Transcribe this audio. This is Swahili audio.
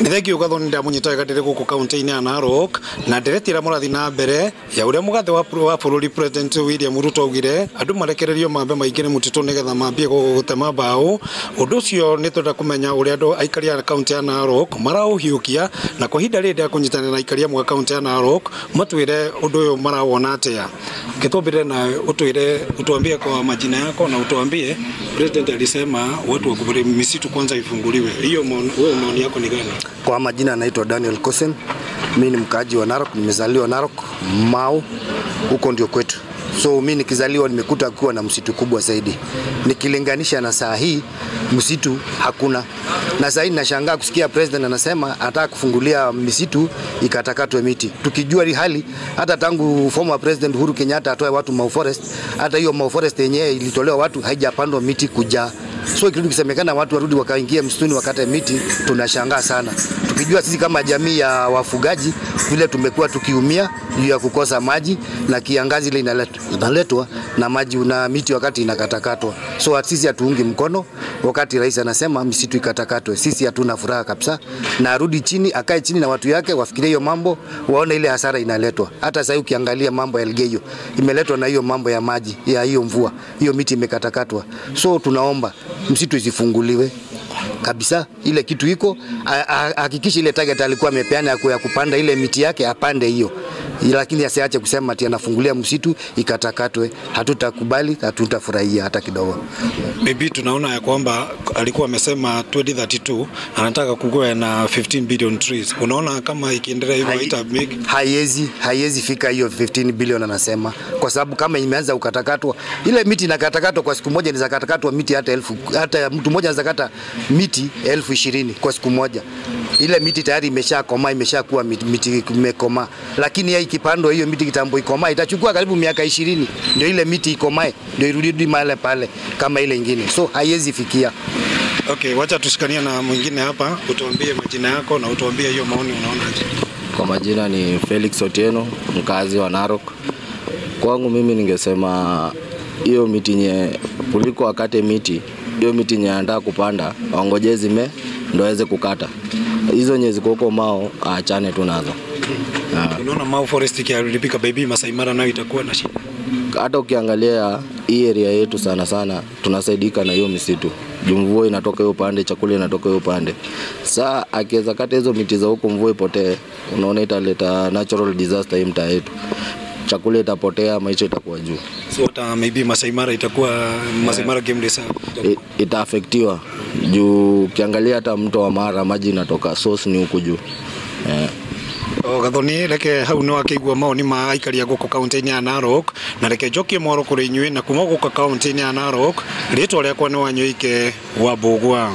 Nĩ thengio Gathoni, ndamunyita wega ndĩrĩ gũkũ kaunti-inĩ ya Narok na nderetira mũrathi na mbere ya ũrĩa mũgathe wa bũrũri President William Ruto augire andũ marekererio mambe maingĩre mũtitũ nĩgetha mambie gũtema mbaũ. Ũndũ ũcio nĩ twenda kũmenya ũrĩa andũ aikari a kaunti ya Narok maraũhiũkia, na kwa ihinda rĩrĩ ndakũnyitanĩra na aikari amwe a kaunti ya Narok matwĩre ũndũ ũyũ marawona atĩa. Kitwambĩrĩre na ũtwĩre, utuambie kwa majina yako na utuambie President alisema watu wakubali misitu kwanza ifunguliwe. Hiyo wewe maoni yako ni gani? Kwa majina naitwa Daniel Kosen. Mimi ni mkaaji wa Narok, nimezaliwa Narok, Mau, huko ndio kwetu. So mimi nikizaliwa nimekuta kuwa na msitu kubwa zaidi. Nikilinganisha na saa hii msitu hakuna. Na saa hii nashangaa kusikia president anasema anataka kufungulia misitu ikatakatwe miti. Tukijua hii hali, hata tangu former president Uhuru Kenyatta atoe watu Mau Forest, hata hiyo Mau Forest yenyewe ilitolewa watu, haijapandwa miti kujaa. So ikirudi kusemekana watu warudi wakaingia msituni wakate miti, tunashangaa sana. Tukijua sisi kama jamii ya wafugaji vile tumekuwa tukiumia juu ya kukosa maji na kiangazi ile inaletwa na maji na miti wakati inakatakatwa. So sisi hatuungi mkono wakati rais anasema misitu ikatakatwe. Sisi hatuna furaha kabisa, na arudi chini, akae chini na watu yake wafikirie hiyo mambo, waone ile hasara inaletwa. Hata sasa ukiangalia mambo ya Elgeyo imeletwa na hiyo mambo ya maji ya hiyo mvua, hiyo miti imekatakatwa. So tunaomba msitu isifunguliwe kabisa, ile kitu iko hakikisha ile target alikuwa amepeana ya kupanda ile miti yake apande hiyo, lakini asiache kusema ati anafungulia msitu ikatakatwe. Hatutakubali, hatutafurahia hata kidogo. Maybe tunaona ya kwamba alikuwa amesema 2032 anataka kukuwa na 15 billion trees. Unaona kama ikiendelea hivyo haita make haiwezi fika hiyo 15 billion anasema, kwa sababu kama imeanza kukatakatwa ile miti inakatakatwa kwa siku moja, inaweza katakatwa miti hata 1000, hata mtu mmoja anaweza kata miti 20,000 kwa siku moja. Ile miti tayari imeshakomaa, imeshakuwa miti imekomaa, lakini yeye ikipandwa hiyo miti kitambo ikomaa itachukua karibu miaka 20 ndio ile miti ikomae, ndio irudi mahali pale kama ile nyingine. So haiwezi fikia. Okay, wacha tushikanie na mwingine hapa, utuambie majina yako na utuambie hiyo maoni unaonaje. Kwa majina ni Felix Otieno, mkazi wa Narok. Kwangu mimi ningesema hiyo miti nye kuliko akate miti, hiyo miti nye anataka kupanda waongojee zime ndio aweze kukata. Hizo nye ziko huko Mau aachane tu nazo. Unaona Mau Forest ikiharibika, baby Masai Mara nayo itakuwa na shida. Hata ukiangalia hii area yetu sana sana tunasaidika na hiyo misitu. Mvua inatoka hiyo pande, chakula inatoka hiyo pande. Saa akiweza kata hizo miti za huko mvua ipotee, unaona italeta natural disaster hii mtaa yetu. Chakula itapotea, maisha itakuwa juu. So hata maybe Masai Mara itakuwa Masai Mara game reserve itaafektiwa. Juu ukiangalia hata mto wa Mara maji inatoka source ni huko juu. Gathoni, reke hau nĩ wakĩigua maoni ma aikari a gũkũ kaunti-inĩ ya Narok, na reke njokie mwaro kũrĩ inyuĩ na kuma gũkũ kaunti-inĩ ya Narok, rĩtwa rĩakwa nĩ Wanyoike wa Mbũgua.